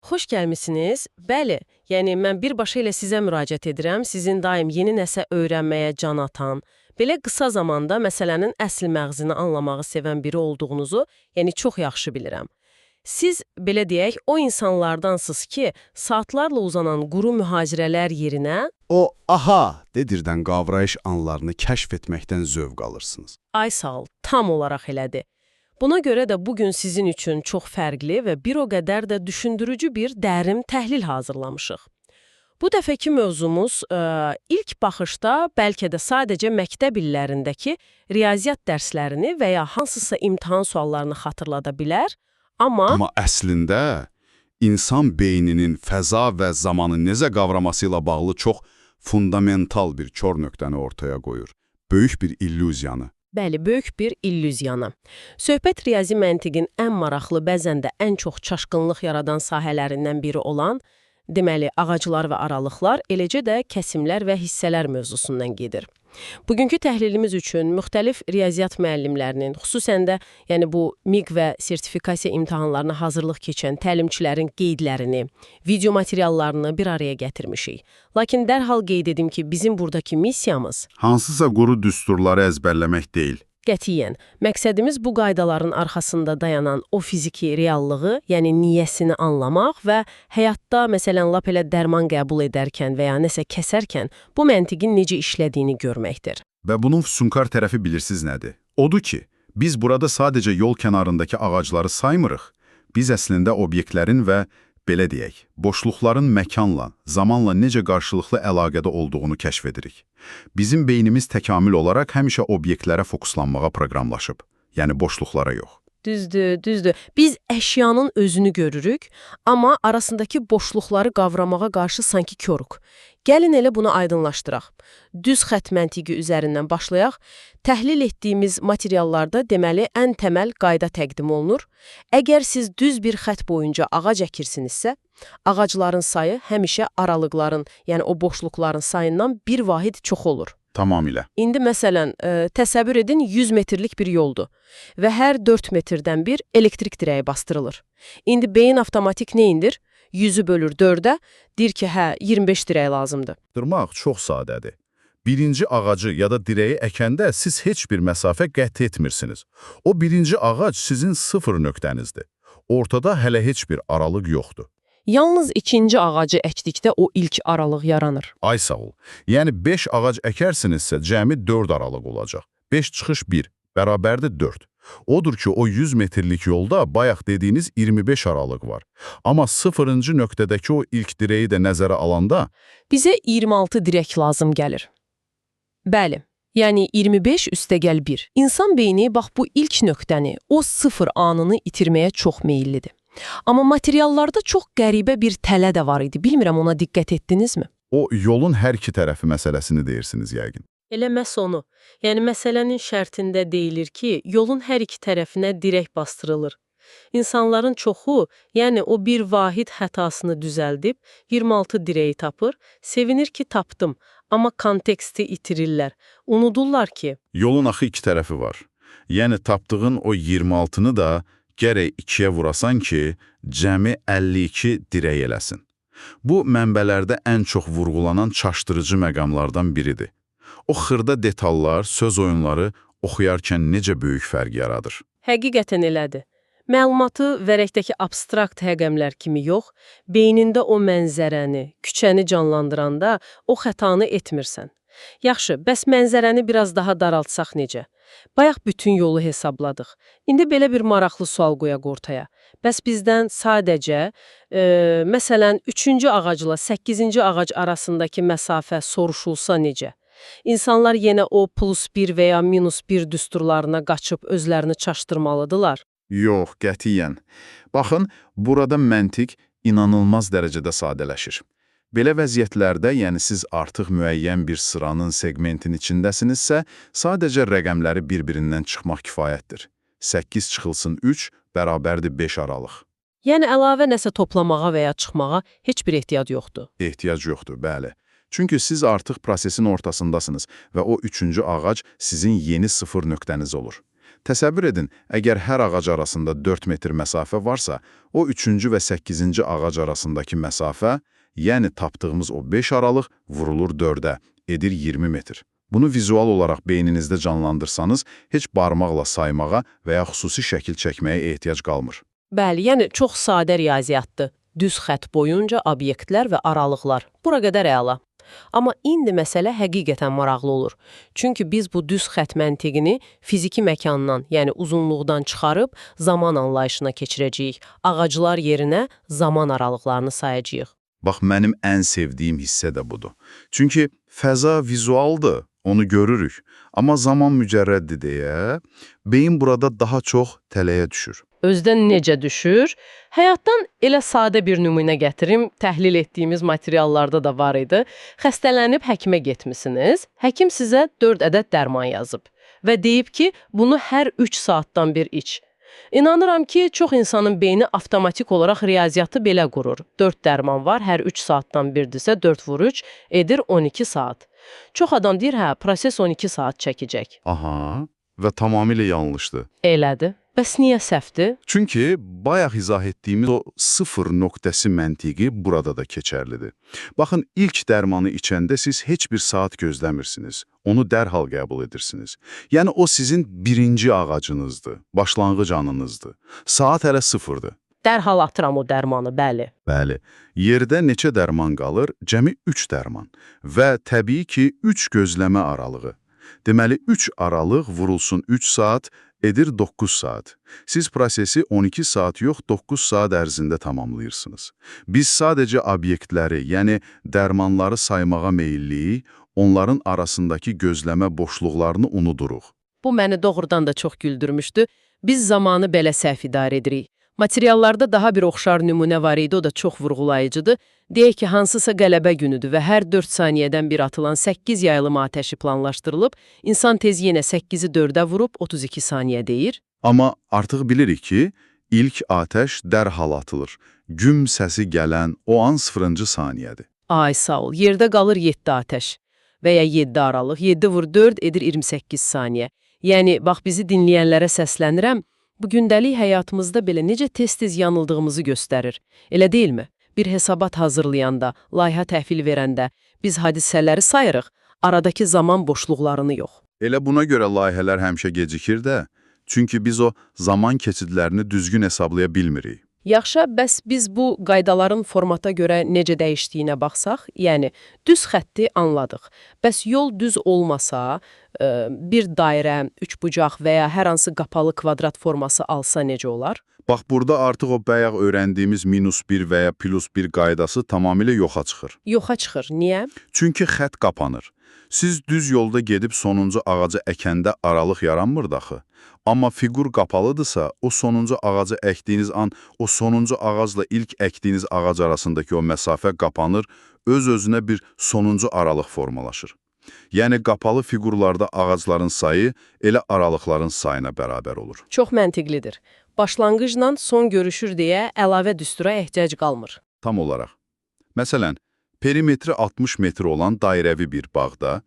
Xoş gəlmisiniz. Bəli, yəni mən birbaşa elə sizə müraciət edirəm. Sizin daim yeni nəsə öyrənməyə can atan, belə qısa zamanda məsələnin əsl məğzini anlamağı sevən biri olduğunuzu, yəni çox yaxşı bilirəm. Siz belə deyək, o insanlardansınız ki, saatlarla uzanan quru mühazirələr yerinə O aha dedirdən qavrayış anlarını kəşf etməkdən zövq alırsınız. Ay sağ ol, tam olaraq elədi. Buna görə də bugün sizin üçün çox fərqli və bir o qədər də düşündürücü bir dərin təhlil hazırlamışıq. Bu dəfəki mövzumuz ilk baxışda bəlkə də sadəcə məktəb illərindəki riyaziyyat dərslərini və ya hansısa imtahan suallarını xatırlada bilər, amma Amma əslində insan beyninin fəza və zamanı necə qavraması ilə bağlı çox fundamental bir kör nöqtəni ortaya qoyur. Böyük bir illüziyanı. Bəli, böyük bir illüziyana. Söhbət riyazi məntiqin ən maraqlı, bəzən də ən çox çaşqınlıq yaradan sahələrindən biri olan, deməli, ağaclar və aralıqlar, eləcə də kəsimlər və hissələr mövzusundan gedir. Bugünkü təhlilimiz üçün müxtəlif riyaziyyat müəllimlərinin, xüsusən də yəni bu MİQ və sertifikasiya imtahanlarına hazırlıq keçən təlimçilərin qeydlərini, video materiallarını bir araya gətirmişik. Lakin dərhal qeyd edim ki, bizim buradakı missiyamız Hansısa quru düsturları əzbərləmək deyil. Qətiyyən. Məqsədimiz bu qaydaların arxasında dayanan o fiziki reallığı, yəni niyəsini anlamaq və həyatda, məsələn, lap elə dərman qəbul edərkən və ya nəsə kəsərkən bu məntiqin necə işlədiyini görməkdir. Və bunun füsunkar tərəfi bilirsiz nədir? Odur ki, biz burada sadəcə yol kənarındakı ağacları saymırıq. Biz əslində obyektlərin və, belə deyək, boşluqların məkanla, zamanla necə qarşılıqlı əlaqədə olduğunu kəşf edirik. Bizim beynimiz təkamül olaraq həmişə obyektlərə fokuslanmağa proqramlaşıb, yəni boşluqlara yox. Düzdür, düzdür. Biz əşyanın özünü görürük, amma arasındakı boşluqları qavramağa qarşı sanki koruq. Gəlin elə bunu aydınlaşdıraq. Düz xətt məntiqi üzərindən başlayaq. Təhlil etdiyimiz materiallarda deməli ən təməl qayda təqdim olunur. Əgər siz düz bir xətt boyunca ağac əkirsinizsə, ağacların sayı həmişə aralıqların, yəni o boşluqların sayından bir vahid çox olur. Tamamilə. İndi məsələn, təsəvvür edin 100 metrlik bir yoldur və hər 4 metrdən bir elektrik dirəyi bastırılır. İndi beyin avtomatik nə edir? 100-ü bölür 4-ə, deyir ki, hə, 25 dirək lazımdır. Dırmaq çox sadədir. Birinci ağacı ya da dirəyi əkəndə siz heç bir məsafə qət etmirsiniz. O birinci ağac sizin sıfır nöqtənizdir. Ortada hələ heç bir aralıq yoxdur. Yalnız ikinci ağacı əkdikdə o ilk aralıq yaranır. Ay sağ ol. Yəni 5 ağac əkərsinizsə cəmi 4 aralıq olacaq. 5 çıxış 1 bərabərdir 4. Odur ki, o 100 metrlik yolda bayaq dediyiniz 25 aralıq var. Amma sıfırıncı nöqtədəki o ilk dirəyi də nəzərə alanda Bizə 26 dirək lazım gəlir. Bəli, yəni 25 üstəgəl 1. İnsan beyni bax bu ilk nöqtəni, o sıfır anını itirməyə çox meyillidir. Amma materiallarda çox qəribə bir tələ də var idi. Bilmirəm ona diqqət etdinizmi? O yolun hər iki tərəfi məsələsini deyirsiniz yəqin. Elə məhz onu. Yəni məsələnin şərtində deyilir ki, yolun hər iki tərəfinə dirək bastırılır. İnsanların çoxu, yəni o bir vahid xətasını düzəldib 26 dirəyi tapır, sevinir ki, tapdım, amma konteksti itirirlər. Unudurlar ki, Yolun axı iki tərəfi var. Yəni tapdığın o 26-nı da gərək ikiyə vurasan ki, cəmi 52 dirək eləsin. Bu, mənbələrdə ən çox vurğulanan çaşdırıcı məqamlardan biridir. O xırda detallar, söz oyunları oxuyarkən necə böyük fərq yaradır. Həqiqətən elədir. Məlumatı vərəqdəki abstrakt rəqəmlər kimi yox, beynində o mənzərəni, küçəni canlandıranda o xətanı etmirsən. Yaxşı, bəs mənzərəni biraz daha daraltsaq necə? Bayaq bütün yolu hesabladıq. İndi belə bir maraqlı sual qoyaq ortaya. Bəs bizdən sadəcə, məsələn, 3-cü ağacla 8-ci ağac arasındakı məsafə soruşulsa necə? İnsanlar yenə o +1 və ya -1 düsturlarına qaçıb özlərini çaşdırmalıdırlar. Yox, qətiyyən. Baxın, burada məntiq inanılmaz dərəcədə sadələşir. Belə vəziyyətlərdə, yəni siz artıq müəyyən bir sıranın segmentin içindəsinizsə, sadəcə rəqəmləri bir-birindən çıxmaq kifayətdir. 8 çıxılsın 3 bərabərdir 5 aralıq. Yəni əlavə nəsə toplamağa və ya çıxmağa heç bir ehtiyac yoxdur. Ehtiyac yoxdur, bəli. Çünki siz artıq prosesin ortasındasınız və o üçüncü ağac sizin yeni sıfır nöqtəniz olur. Təsəvvür edin, əgər hər ağac arasında 4 metr məsafə varsa, o 3-cü və 8-ci ağac arasındakı məsafə, yəni tapdığımız o 5 aralıq vurulur 4-ə, edir 20 metr. Bunu vizual olaraq beyninizdə canlandırsanız, heç barmaqla saymağa və ya xüsusi şəkil çəkməyə ehtiyac qalmır. Bəli, yəni çox sadə riyaziyyatdır. Düz xətt boyunca obyektlər və aralıqlar. Bura qədər əla. Amma indi məsələ həqiqətən maraqlı olur. Çünki biz bu düz xətt məntiqini fiziki məkandan, yəni uzunluqdan çıxarıb zaman anlayışına keçirəcəyik. Ağaclar yerinə zaman aralıqlarını sayacağıq. Bax, mənim ən sevdiyim hissə də budur. Çünki fəza vizualdır, onu görürük. Amma zaman mücərrəddir deyə, beyin burada daha çox tələyə düşür. Özdən necə düşür? Həyatdan elə sadə bir nümunə gətirim, təhlil etdiyimiz materiallarda da var idi. Xəstələnib həkimə getmisiniz. Həkim sizə 4 ədəd dərman yazıb və deyib ki, bunu hər 3 saatdan bir iç. İnanıram ki, çox insanın beyni avtomatik olaraq riyaziyyatı belə qurur. 4 dərman var, hər 3 saatdan birdirsə 4 vur 3 edir 12 saat. Çox adam deyir, hə, proses 12 saat çəkəcək. Aha, və tamamilə yanlışdır. Elədir. Bəs niyə səhvdir? Çünki bayaq izah etdiyimiz o sıfır nöqtəsi məntiqi burada da keçərlidir. Baxın, ilk dərmanı içəndə siz heç bir saat gözləmirsiniz. Onu dərhal qəbul edirsiniz. Yəni o sizin birinci ağacınızdır, başlanğıc anınızdır. Saat hələ sıfırdır. Dərhal atıram o dərmanı, bəli. Bəli, yerdə neçə dərman qalır? Cəmi 3 dərman və təbii ki, 3 gözləmə aralığı. Deməli, 3 aralıq vurulsun 3 saat, edir 9 saat. Siz prosesi 12 saat yox, 9 saat ərzində tamamlayırsınız. Biz sadəcə obyektləri, yəni dərmanları saymağa meyilliyik, onların arasındakı gözləmə boşluqlarını unuduruq. Bu məni doğrudan da çox güldürmüşdü. Biz zamanı belə səhv idarə edirik. Materiallarda daha bir oxşar nümunə var idi, o da çox vurğulayıcıdır. Deyək ki, hansısa qələbə günüdür və hər 4 saniyədən bir atılan 8 yaylım atəşi planlaşdırılıb, insan tez yenə 8-i 4-ə vurub 32 saniyə deyir. Amma artıq bilirik ki, ilk atəş dərhal atılır. Güm səsi gələn o an 0-cı saniyədir. Ay sağ ol, yerdə qalır 7 atəş və ya 7 aralıq. 7 vur 4 edir 28 saniyə. Yəni, bax bizi dinləyənlərə səslənirəm, bu gündəlik həyatımızda belə necə tez-tez yanıldığımızı göstərir. Elə deyilmi? Bir hesabat hazırlayanda, layihə təhvil verəndə biz hadisələri sayırıq, aradakı zaman boşluqlarını yox. Elə buna görə layihələr həmişə gecikir də, çünki biz o zaman keçidlərini düzgün hesablaya bilmirik. Yaxşı, bəs biz bu qaydaların formata görə necə dəyişdiyinə baxsaq, yəni düz xətti anladıq. Bəs yol düz olmasa, bir dairə, üçbucaq və ya hər hansı qapalı kvadrat forması alsa necə olar? Bax, burada artıq o bayaq öyrəndiyimiz -1 və ya +1 qaydası tamamilə yoxa çıxır. Yoxa çıxır. Niyə? Çünki xətt qapanır. Siz düz yolda gedib sonuncu ağacı əkəndə aralıq yaranmır daxı. Amma fiqur qapalıdırsa, o sonuncu ağacı əkdiyiniz an, o sonuncu ağacla ilk əkdiyiniz ağac arasındakı o məsafə qapanır, öz-özünə bir sonuncu aralıq formalaşır. Yəni qapalı fiqurlarda ağacların sayı elə aralıqların sayına bərabər olur. Çox məntiqlidir. Başlanğıcla son görüşür deyə əlavə düstura ehtiyac qalmır. Tam olaraq. Məsələn, perimetri 60 metr olan dairəvi bir bağda,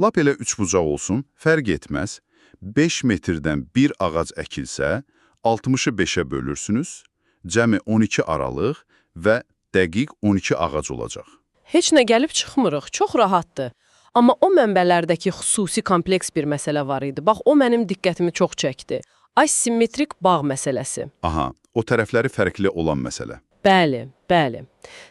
lap elə üçbucaq olsun, fərq etməz, 5 metrdən bir ağac əkilsə, 60-ı 5-ə bölürsünüz, cəmi 12 aralıq və dəqiq 12 ağac olacaq. Heç nə gəlib çıxmırıq, çox rahatdır. Amma o mənbələrdəki xüsusi kompleks bir məsələ var idi. Bax, o mənim diqqətimi çox çəkdi. Asimetrik bağ məsələsi. Aha, o tərəfləri fərqli olan məsələ. Bəli, bəli.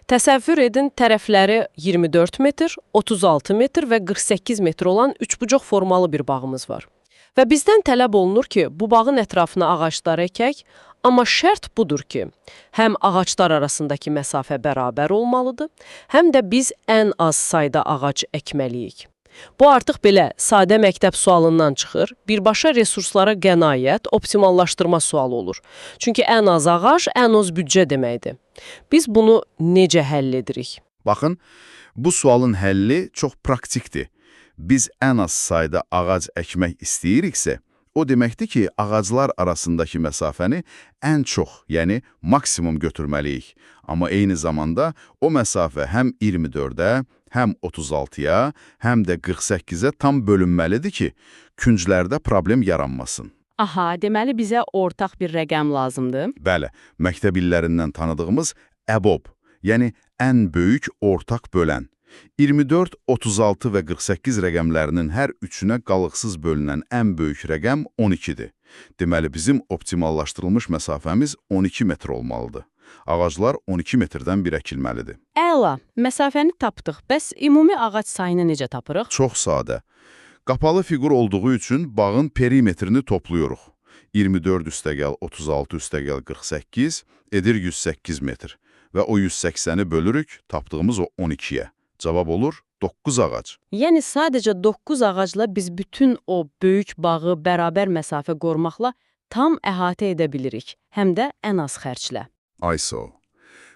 Təsəvvür edin, tərəfləri 24 metr, 36 metr və 48 metr olan üçbucaq formalı bir bağımız var. Və bizdən tələb olunur ki, bu bağın ətrafına ağaclar əkək, amma şərt budur ki, həm ağaclar arasındakı məsafə bərabər olmalıdır, həm də biz ən az sayda ağac əkməliyik. Bu artıq belə sadə məktəb sualından çıxır, birbaşa resurslara qənaət, optimallaşdırma sualı olur. Çünki ən az ağac, ən az büdcə deməkdir. Biz bunu necə həll edirik? Baxın, bu sualın həlli çox praktikdir. Biz ən az sayda ağac əkmək istəyiriksə, o deməkdir ki, ağaclar arasındakı məsafəni ən çox, yəni maksimum götürməliyik. Amma eyni zamanda o məsafə həm 24-ə, həm 36-ya, həm də 48-ə tam bölünməlidir ki, künclərdə problem yaranmasın. Aha, deməli bizə ortaq bir rəqəm lazımdır. Bəli, məktəb illərindən tanıdığımız EBOB, yəni ən böyük ortaq bölən. 24, 36 və 48 rəqəmlərinin hər üçünə qalıqsız bölünən ən böyük rəqəm 12-dir. Deməli, bizim optimallaşdırılmış məsafəmiz 12 metr olmalıdır. Ağaclar 12 metrdən bir əkilməlidir. Əla, məsafəni tapdıq. Bəs ümumi ağac sayını necə tapırıq? Çox sadə. Qapalı fiqur olduğu üçün bağın perimetrini toplayırıq. 24 üstəgəl 36 üstəgəl 48 edir 108 metr. Və o 180-i bölürük tapdığımız o 12-yə. Cavab olur 9 ağac. Yəni sadəcə 9 ağacla biz bütün o böyük bağı bərabər məsafə qorumaqla tam əhatə edə bilirik, həm də ən az xərclə. ISO.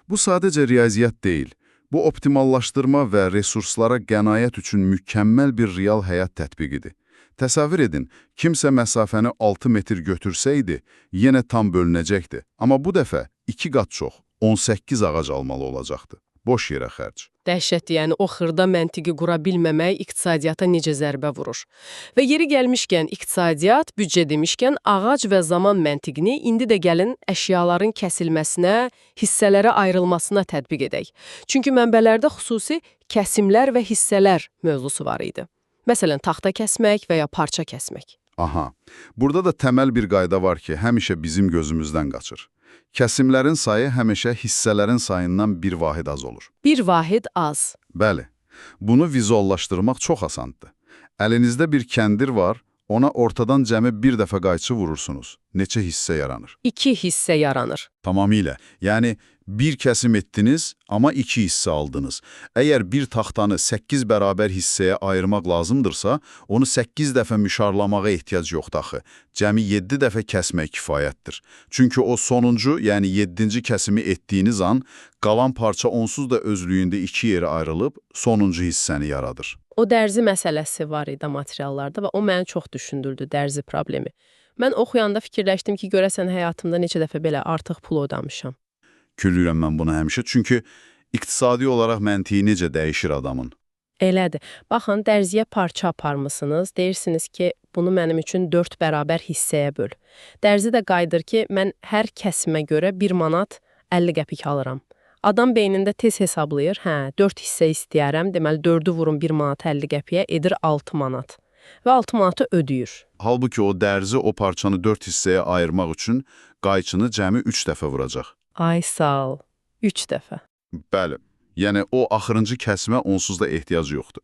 Bu sadəcə riyaziyyat deyil. Bu optimallaşdırma və resurslara qənaət üçün mükəmməl bir real həyat tətbiqidir. Təsəvvür edin, kimsə məsafəni 6 metr götürsəydi, yenə tam bölünəcəkdi. Amma bu dəfə 2 qat çox, 18 ağac almalı olacaqdı. Boş yerə xərc. Dəhşətdir, yəni o xırda məntiqi qura bilməmək iqtisadiyyata necə zərbə vurur. Və yeri gəlmişkən iqtisadiyyat, büdcə demişkən ağac və zaman məntiqini indi də gəlin əşyaların kəsilməsinə, hissələrə ayrılmasına tətbiq edək. Çünki mənbələrdə xüsusi kəsimlər və hissələr mövzusu var idi. Məsələn, taxta kəsmək və ya parça kəsmək. Aha, burada da təməl bir qayda var ki, həmişə bizim gözümüzdən qaçır. Kəsimlərin sayı həmişə hissələrin sayından bir vahid az olur. Bir vahid az. Bəli, bunu vizuallaşdırmaq çox asandır. Əlinizdə bir kəndir var, ona ortadan cəmi bir dəfə qayçı vurursunuz. Neçə hissə yaranır? İki hissə yaranır. Tamamilə. Yəni, bir kəsim etdiniz, amma iki hissə aldınız. Əgər bir taxtanı 8 bərabər hissəyə ayırmaq lazımdırsa, onu 8 dəfə mişarlamağa ehtiyac yoxdur axı. Cəmi 7 dəfə kəsmək kifayətdir. Çünki o sonuncu, yəni 7-ci kəsimi etdiyiniz an, qalan parça onsuz da özlüyündə iki yerə ayrılıb sonuncu hissəni yaradır. O dərzi məsələsi var idi materiallarda və o məni çox düşündürdü, dərzi problemi. Mən oxuyanda fikirləşdim ki, görəsən həyatımda neçə dəfə belə artıq pul ödəmişəm. Gülürəm mən buna həmişə, çünki iqtisadi olaraq məntiqi necə dəyişir adamın. Elədir. Baxın, dərziyə parça aparmısınız, deyirsiniz ki, bunu mənim üçün 4 bərabər hissəyə böl. Dərzi də qayıdır ki, mən hər kəsimə görə 1 manat 50 qəpik alıram. Adam beynində tez hesablayır, hə, 4 hissə istəyərəm, deməli 4-ü vurum 1 manat 50 qəpiyə edir 6 manat. Və 6 manatı ödəyir. Halbuki o dərzi o parçanı 4 hissəyə ayırmaq üçün qayçını cəmi 3 dəfə vuracaq. Ay sağ ol. 3 dəfə. Bəli. Yəni o axırıncı kəsimə onsuz da ehtiyacı yoxdur.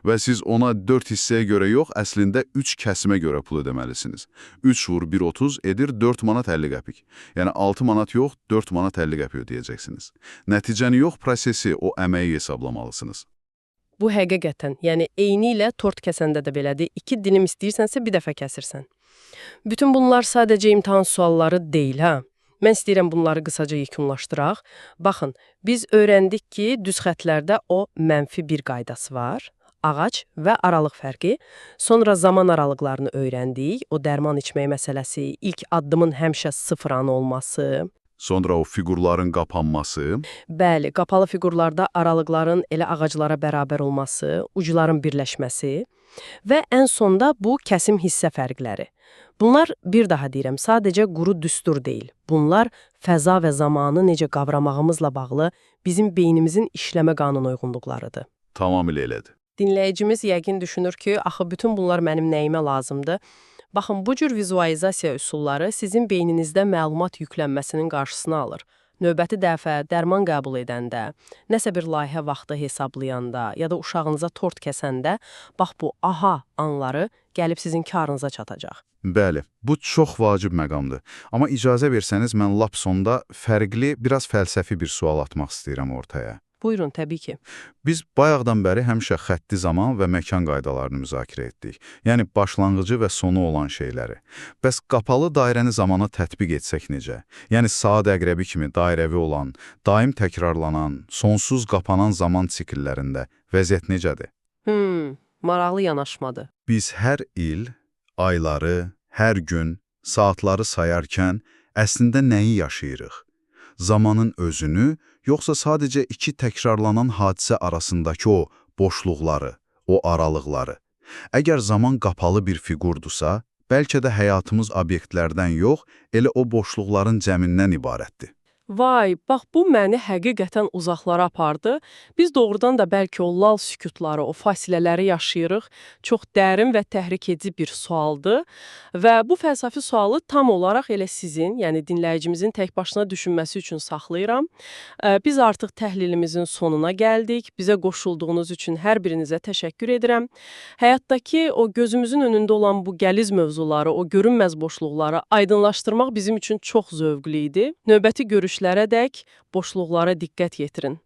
Və siz ona 4 hissəyə görə yox, əslində 3 kəsimə görə pul ödəməlisiniz. 3 vur 1.30 edir 4 manat 50 qəpik. Yəni 6 manat yox, 4 manat 50 qəpik ödəyəcəksiniz. Nəticəni yox, prosesi, o əməyi hesablamalısınız. Bu həqiqətən, yəni eynilə tort kəsəndə də belədir. 2 dilim istəyirsənsə bir dəfə kəsirsən. Bütün bunlar sadəcə imtahan sualları deyil, hə. Mən istəyirəm bunları qısaca yekunlaşdıraq. Baxın, biz öyrəndik ki, düz xətlərdə o -1 qaydası var. Ağac və aralıq fərqi. Sonra zaman aralıqlarını öyrəndik. O dərman içmək məsələsi, ilk addımın həmişə sıfır anı olması. Sonra o fiqurların qapanması, Bəli, qapalı fiqurlarda aralıqların elə ağaclara bərabər olması, ucların birləşməsi və ən sonda bu kəsim hissə fərqləri. Bunlar, bir daha deyirəm, sadəcə quru düstur deyil. Bunlar fəza və zamanı necə qavramağımızla bağlı bizim beynimizin işləmə qanunuyğunluqlarıdır. Tamamilə elədir. Dinləyicimiz yəqin düşünür ki, axı bütün bunlar mənim nəyimə lazımdır? Baxın, bu cür vizualizasiya üsulları sizin beyninizdə məlumat yüklənməsinin qarşısını alır. Növbəti dəfə dərman qəbul edəndə, nəsə bir layihə vaxtı hesablayanda ya da uşağınıza tort kəsəndə, bax bu aha anları gəlib sizin karınıza çatacaq. Bəli, bu çox vacib məqamdır. Amma icazə versəniz mən lap sonda fərqli, biraz fəlsəfi bir sual atmaq istəyirəm ortaya. Buyurun, təbii ki. Biz bayaqdan bəri həmişə xətti zaman və məkan qaydalarını müzakirə etdik. Yəni başlanğıcı və sonu olan şeyləri. Bəs qapalı dairəni zamana tətbiq etsək necə? Yəni saat əqrəbi kimi dairəvi olan, daim təkrarlanan, sonsuz qapanan zaman sikllərində vəziyyət necədir? Maraqlı yanaşmadır. Biz hər il, ayları, hər gün, saatları sayarkən əslində nəyi yaşayırıq? Zamanın özünü, yoxsa sadəcə iki təkrarlanan hadisə arasındakı o boşluqları, o aralıqları? Əgər zaman qapalı bir fiqurdursa, Bəlkə də həyatımız obyektlərdən yox, elə o boşluqların cəmindən ibarətdir. Vay, bax bu məni həqiqətən uzaqlara apardı. Biz doğrudan da bəlkə o lal sükutları, o fasilələri yaşayırıq. Çox dərin və təhrik edici bir sualdır. Və bu fəlsəfi sualı tam olaraq elə sizin, yəni dinləyicimizin tək başına düşünməsi üçün saxlayıram. Biz artıq təhlilimizin sonuna gəldik. Bizə qoşulduğunuz üçün hər birinizə təşəkkür edirəm. Həyatdakı o gözümüzün önündə olan bu gəliz mövzuları, o görünməz boşluqları aydınlaşdırmaq bizim üçün çox zövqlü idi. Növbəti görüşlərədək boşluqlara diqqət yetirin.